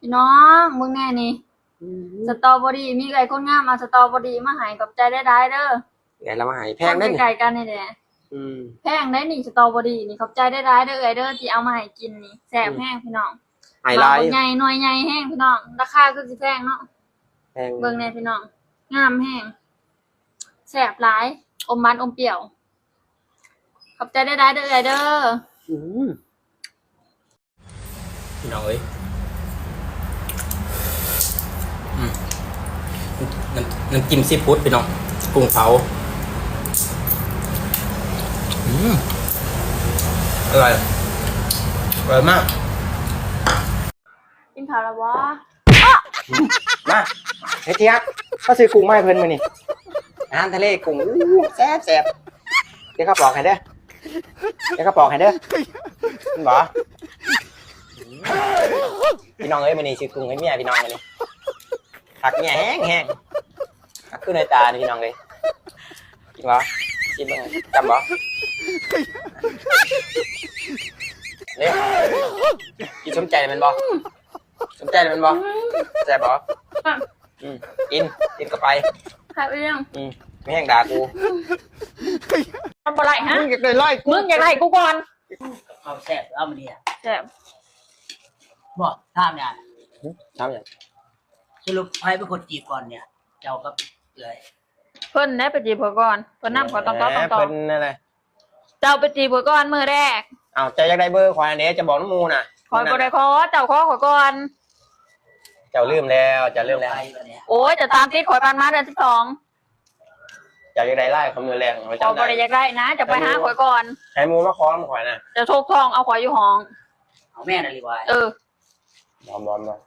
ພີ່ນ້ອງ ເບິ່ງແດ່ນີ້ ອືມ ສະຕໍເບີຣີ ມີເອື້ອຍຄົນງາມເອົາສະຕໍເບີຣີມາໃຫ້ ຂອບໃຈຫຼາຍໆເດີ. ເອື້ອຍລາວມາໃຫ້ ແພງເດ້ນີ້ ໃກ້ໆກັນນີ້ແຫຼະ. ອືມ ແພງໄດ໋ນີ້ ສະຕໍເບີຣີນີ້. ຂອບໃຈຫຼາຍໆເດີເອື້ອຍເດີ ທີ່ເອົາມາໃຫ້ກິນນີ້ ແຊບແຮງ ອືມ ພີ່ນ້ອງ. ໃຫ້ຫຼາຍ ໝາກໃຫຍ່ ໜ່ວຍໃຫຍ່ແຮງພີ່ນ້ອງ. ລາຄາຄືຊິແພງເນາະ. ແພງ ເບິ່ງແດ່ພີ່ນ້ອງ ງາມແຮງ ແຊບຫຼາຍ ອົມຫວານອົມປ່ຽວ. ຂອບໃຈຫຼາຍໆເດີເອື້ອຍເດີ. ອືມ ພີ່ນ້ອງເອີຍ ອືມ ນ້ຳ ນ້ຳຈິ້ມຊີຟູດພີ່ນ້ອງ ກຸ້ງເຜົາ. ອືມ ອະລ່ອຍ ອະລ່ອຍມາກ. ກິນເຂົ້າແລ້ວບໍ່? ມາ ເຮັດທຽກ ເຂົາຊື້ກຸ້ງມາໃຫ້ເພິ່ນມື້ນີ້ ອາຫານທະເລກຸ້ງ ອູ້ ແຊບໆ. ດຽວເຂົາປອກໃຫ້ເດີ ດຽວເຂົາປອກໃຫ້ເດີ ເຫັນບໍ່? ພີ່ນ້ອງເອີຍ ມື້ນີ້ຊື້ກຸ້ງໃຫ້ເມຍ ພີ່ນ້ອງ ມື້ນີ້ ຮັກເມຍແຮງໆ. ຄືໜ້າຕານີ້ພີ່ນ້ອງເອີຍ ກິນບໍ່? ຊິມເບິ່ງ ຈຳບໍ່? ເດ້ ກິນສົມໃຈແມ່ນບໍ່? ສົມໃຈແມ່ນບໍ່? ແຊບບໍ່? ອືມ ກິນ ກິນເຂົ້າໄປ ຄັກອີ່ຫຍັງ? ອືມ ມີແຮງດ່າກູ ທຳບໍ່ໄດ້ ຮະ? ມຶງຢາກໄດ້ໄລ່ກູ ມຶງຢາກໄລ່ກູກ່ອນ. ກັບເຂົ້າແຊບ ເອົາມານີ້ ແຊບບໍ່? ຖາມແດ່ ຫຶ? ຖາມຫຍັງ? ສະຫຼຸບໃຜເປັນຄົນຈີບກ່ອນເນຍ ເຈົ້າກັບເອື້ອຍ? ເພິ່ນແຫຼະໄປຈີບຂ້ອຍກ່ອນ ເພິ່ນນຳຂ້ອຍຕ້ອງໆ ເພິ່ນນັ້ນແຫຼະ. ເຈົ້າໄປຈີບຂ້ອຍກ່ອນມື້ແລກ. ເອົ້າ ເຈົ້າຢາກໄດ້ເບີຂ້ອຍຫັ້ນເດ້ ເຈົ້າບອກນຳໝູ່ນະ. ຂ້ອຍບໍ່ໄດ້ຂໍ ເຈົ້າຂໍຂ້ອຍກ່ອນ. ເຈົ້າລືມແລ້ວ ເຈົ້າລືມແລ້ວ. ໂອ້ຍ ເຈົ້າຕາມຕິດຂ້ອຍປານມາເດືອນສິບສອງ. ເຈົ້າຢາກໄດ້ຫຼາຍ ຂ້ອຍມື້ແລກ ຂ້ອຍບໍ່ໄດ້ຢາກໄດ້ນະ ເຈົ້າໄປຫາຂ້ອຍກ່ອນ. ໃຫ້ໝູ່ມາຂໍນຳຂ້ອຍນະ. ເຈົ້າໂທກທ້ອງເອົາຂ້ອຍຢູ່ຫ້ອງ. ເອົາແມ່ນອີ່ຫຼີວ່າ. ເອີ. ບໍ່ ບໍ່ ບໍ່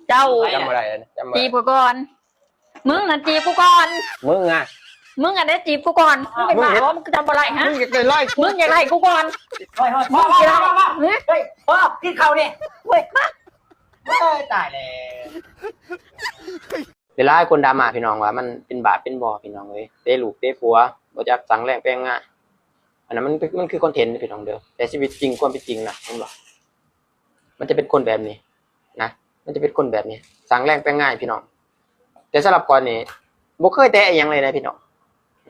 ເຈົ້າ ຈຳບໍ່ໄດ້ ຈຳບໍ່ໄດ້ ຈີບກູກ່ອນ. ມຶງຫັ້ນຈີບກູກ່ອນ. ມຶງອະ ມຶງອັນໃດຈີບກູກ່ອນ. ມຶງເປັນບ້າບໍ່? ມຶງຈຳບໍ່ໄດ້ ຮະ? ມຶງຢາກໄດ້ໄລ່ກູ ມຶງຢາກໄລ່ກູກ່ອນ. ເຮີ້ຍ ພໍ ພໍ ພໍ ພໍ ພໍ ເຮີ້ຍ ພໍ ກິນເຂົ້ານີ້ ເວີ້ຍ ເວີ້ຍ ຕາຍແລ້ວ. ຫຼາຍໆຄົນດຣາມາພີ່ນ້ອງວ່າມັນເປັນບາບເປັນບໍ່ພີ່ນ້ອງເອີຍ ເຕະລູກເຕະຜົວ ບໍ່ຈັກສ້າງແລງແປງງານ. ອັນນັ້ນມັນ ມັນຄືຄອນເທັນພີ່ນ້ອງເດີ ແຕ່ຊີວິດຈິງ ຄວາມເປັນຈິງນະ ເຫັນບໍ່? ມັນຈະເປັນຄົນແບບນີ້ນະ ມັນຈະເປັນຄົນແບບນີ້ ສ້າງແລງແປງງານພີ່ນ້ອງ. ແຕ່ສຳລັບຂ້ອຍນີ້ ບໍ່ເຄີຍແຕະອີ່ຫຍັງເລີຍນະພີ່ນ້ອງ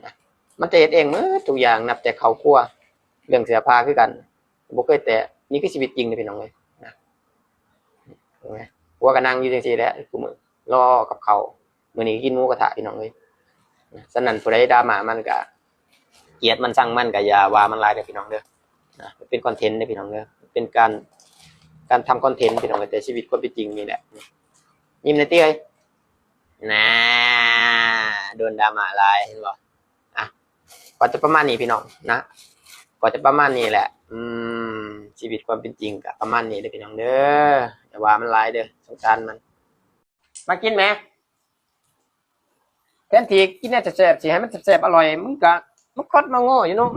ນະ ມັນຈະເຮັດເອງໝົດທຸກຢ່າງ ນັບແຕ່ເຂົ້າຄົວ ເລື່ອງເສື້ອຜ້າຄືກັນ ບໍ່ເຄີຍແຕະ. ນີ້ຄືຊີວິດຈິງເດ້ພີ່ນ້ອງເອີຍນະ. ເຫັນໄໝ? ຜົວກໍນັ່ງຢູ່ຈັ່ງຊີ້ແຫຼະ ທຸກມື້ ລໍກັບເຂົ້າ. ມື້ນີ້ກິນໝູກະທະພີ່ນ້ອງເອີຍ. ສະນັ້ນຜູ້ໃດດຣາມາມັນກະ ກຽດມັນຊັງມັນກະຢ່າວ່າມັນຫຼາຍເດີພີ່ນ້ອງເດີ. ນະ ເປັນຄອນເທັນເດີພີ່ນ້ອງເດີ ເປັນການ ການທຳຄອນເທັນພີ່ນ້ອງເອີຍ ແຕ່ຊີວິດຄວາມເປັນຈິງນີ້ແຫຼະ. ຍິ້ມແດ່ຕິເອີຍ. ນາ ໂດນດຣາມາຫຼາຍ ເຫັນບໍ່? ອ່ະ ກໍຈະປະມານນີ້ພີ່ນ້ອງນະ ກໍຈະປະມານນີ້ແຫຼະ. ອືມ ຊີວິດຄວາມເປັນຈິງກະປະມານນີ້ເດີພີ່ນ້ອງເດີ ຢ່າວ່າມັນຫຼາຍເດີ ສົງສານມັນ. ມາກິນແມ ແທນທີ່ກິນແນວແຊບໆ ຊິໃຫ້ມັນແຊບໆ ອະລ່ອຍ ມຶງກະມາຄອດມາງໍ້ຢູ່ເນາະ.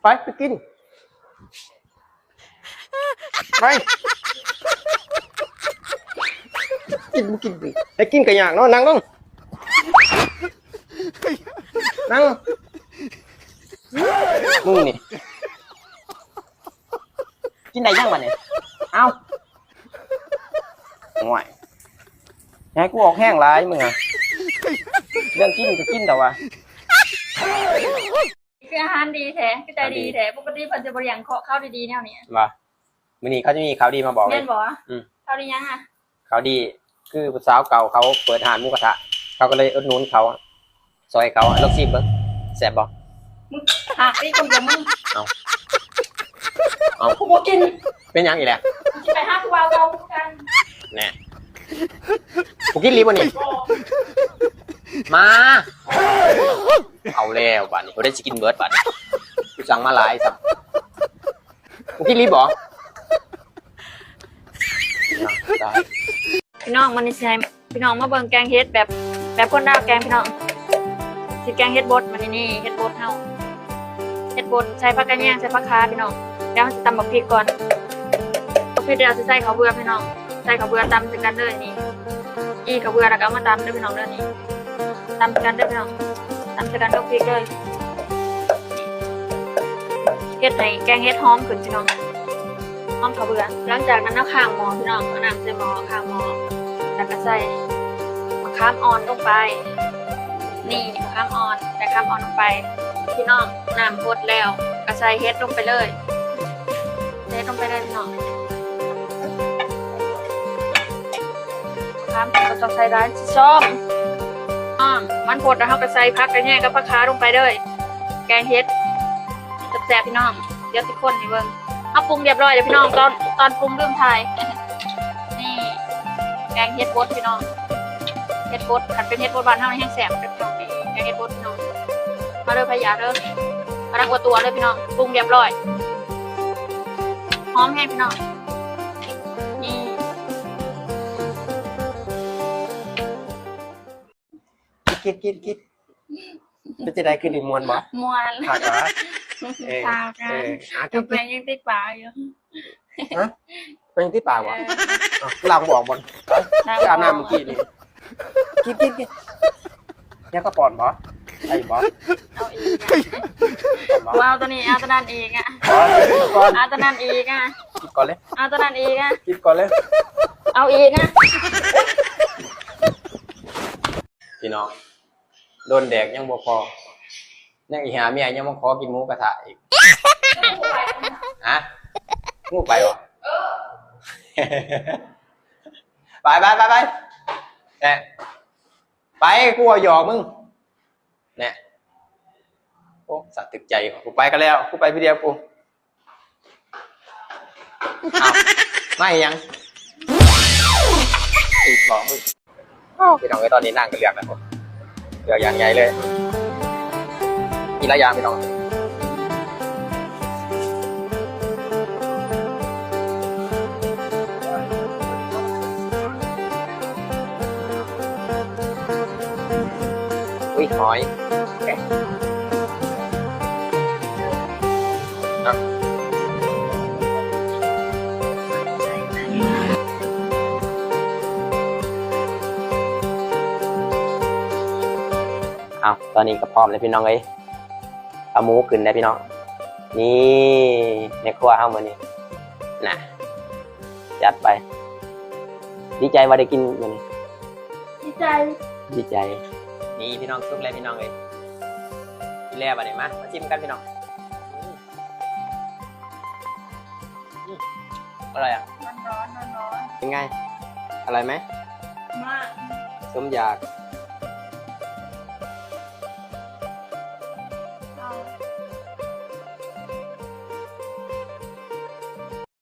ໄປ ໄປກິນ ໄປ ກິນ ບໍ່ກິນ ໃຫ້ກິນກໍຍາກເນາະ. ນັ່ງລົງ ນັ່ງ ມຶງນີ້ ກິນໄດ້ຍັງບັດນີ້? ເອົ້າ ໂອ້ຍ ໃຫ້ກູອອກແຮງຫຼາຍມຶງອະ. ເລື່ອງກິນກໍກິນແຕ່ວ່າ ຄືອາຫານດີແທ້ ຄືໃຈດີແທ້. ປົກກະຕິເພິ່ນຈະບໍ່ລ້ຽງເຂົາດີໆແນວນີ້ ວ່າ ມື້ນີ້ເຂົາຈະມີຂ່າວດີມາບອກເລີຍ. ແມ່ນບໍ່? ອືມ ຂ່າວດີຫຍັງອະ? ຂ່າວດີຄືຜູ້ສາວເກົ່າເຂົາເປີດຮ້ານໝູກະທະ ເຂົາກໍເລີຍອຸດໜູນເຂົາ ຊ່ອຍເຂົາ. ລອງຊີມເບິ່ງ ແຊບບໍ່? ມຶງຫາກຕິຄົນດຽວມຶງ. ເອົ້າ ເອົ້າ ກູບໍ່ກິນ. ເປັນຫຍັງອີກແຫຼະ? ກູຊິໄປຫາຜູ້ບ່າວເກົ່າຄືກັນ. ແນ່ ບໍ່ກິນອີ່ຫຼີບໍ່ນີ້? ມາ ເອົາແລ້ວບາດນີ້ ຜູ້ໃດຊິກິນເບິດບາດນີ້? ກູສັ່ງມາຫຼາຍຊ້ຳ. ບໍ່ກິນອີ່ຫຼີບໍ່? ພີ່ນ້ອງ ມື້ນີ້ຊິໃຫ້ພີ່ນ້ອງມາເບິ່ງແກງເຫັດແບບ ແບບຄົນລາວແກງພີ່ນ້ອງ. ຊິແກງເຫັດບົດມື້ນີ້ນີ້ ເຫັດບົດເຮົາ ເຫັດບົດໃສ່ຜັກກະແຍງ ໃສ່ຜັກຂ່າພີ່ນ້ອງ. ດຽວເຮົາຊິຕຳບັກພິກກ່ອນ ບັກພິກດຽວຊິໃສ່ເຂົ້າເບືອພີ່ນ້ອງ. ໃສ່ເຂົ້າເບືອຕຳໃສ່ກັນເລີຍນີ້ ຈີ່ເຂົ້າເບືອແລ້ວກໍເອົາມາຕຳເດີພີ່ນ້ອງເດີ. ນີ້ ຕຳໃສ່ກັນເດີພີ່ນ້ອງ ຕຳໃສ່ກັນກັບພິກເລີຍ. ເຮັດໃຫ້ແກງເຫັດຫອມຂຶ້ນພີ່ນ້ອງ ຫອມເຂົ້າເບືອ. ຫຼັງຈາກນັ້ນເຮົາຄ້າງໝໍ້ພີ່ນ້ອງ ເອົານ້ຳໃສ່ໝໍ້ ຄ້າງໝໍ້ ແລ້ວກໍໃສ່ໝາກຂາມອ່ອນລົງໄປ. ນີ້ ໝາກຂາມອ່ອນ ໃສ່ໝາກຂາມອ່ອນລົງໄປພີ່ນ້ອງ. ນ້ຳຫົດແລ້ວກໍໃສ່ເຫັດລົງໄປເລີຍ ເຫັດລົງໄປເລີຍພີ່ນ້ອງ. ມາຂາມກໍຕ້ອງໃສ່ຫຼາຍຊິຊອມ. ອືມ ມັນຫົດແລ້ວ ເຮົາກໍໃສ່ຜັກກະແຍງກັບຜັກຄາລົງໄປເລີຍ. ແກງເຫັດແຊບໆ ພີ່ນ້ອງ ດຽວຊິຄົນໃຫ້ເບິ່ງ. ເຮົາປຸງຮຽບຮ້ອຍແລ້ວພີ່ນ້ອງ ຕອນ ຕອນປຸງລືມຖ່າຍ. ນີ້ ແກງເຫັດບົດພີ່ນ້ອງ ເຫັດບົດ ຄັນເປັນເຫັດບົດບ້ານເຮົານີ້ແຮງແຊບເດີພີ່ນ້ອງ. ແກງເຫັດບົດພີ່ນ້ອງ ມາເດີ ໃຜຢາກເດີ ກຳລັງອົວຕົວເລີຍພີ່ນ້ອງ. ປຸງຮຽບຮ້ອຍ ຫອມແຮງພີ່ນ້ອງ. ນີ້ ກິນໆໆໆ ເປັນຈັ່ງໃດ ຄືໄດ້ມ່ວນບໍ່? ມ່ວນ ຄັກຫວາ? ເອີ ຄາວກັນ ເອີ ອ່ະ ກິນໆ ແປ້ງຍັງຕິດປາກຢູ່. ຮະ? ແປ້ງຕິດປາກບໍ່? ເອີ ອ້າວ ລ້າງບໍ່ອອກບໍ່? ຄືອາບນ້ຳມື້ກີ້ນີ້. ກິນໆໆ ຢາກກະປ້ອນບໍ່? ໄດ້ບໍ່? ເອົາອີກ ບໍ່ເອົາໂຕນີ້ ເອົາໂຕນັ້ນອີກອະ ເອົາໂຕນັ້ນອີກອະ ກິນກ່ອນເລີຍ ເອົາໂຕນັ້ນອີກອະ ກິນກ່ອນເລີຍ ເອົາອີກອະ. ພີ່ນ້ອງ ດົນແດກຍັງບໍ່ພໍ ຍັງອີຫາເມຍຍັງມາຂໍກິນໝູກະທະອີກ. ຮະ? ໝູໄປບໍ່? ເອີ ໄປໆໆໆ ແນ່ ໄປ ກູເວົ້າຫຍອກມຶງ ແນ່. ໂອ້ ສະຕຶກໃຈ ກູໄປກະແລ້ວ ກູໄປຜູ້ດຽວກູ. ອ້າວ ມາອີຫຍັງ? ອີກສອງມື້. ອ້າວ ພີ່ນ້ອງເອີຍ ຕອນນີ້ນາງກໍເລືອກແລ້ວ ເລືອກຢ່າງໃຫຍ່ເລີຍ ມີຫຼາຍຢ່າງພີ່ນ້ອງ. ອຸ້ຍ ຫອຍ ເນາະ. ເອົາ ຕອນນີ້ກໍພ້ອມແລ້ວພີ່ນ້ອງເອີຍ ເອົາໝູຂຶ້ນແລ້ວພີ່ນ້ອງ. ນີ້ ແມ່ຄົວເຮົາມື້ນີ້ ນະ ຈັດໄປ. ດີໃຈວ່າໄດ້ກິນມື້ນີ້ ດີໃຈ ດີໃຈ. ນີ້ພີ່ນ້ອງ ສຸກແລ້ວພີ່ນ້ອງເອີຍ ກິນແລ້ວບັດນີ້ ມາ ມາຊິມກັນພີ່ນ້ອງ. ອືມ ອືມ ອະຮ່ອຍອະ ຮ້ອນໆ ຮ້ອນໆ. ເປັນໄງ? ອະຮ່ອຍໄໝ? ມາກ ສົມຢາກ.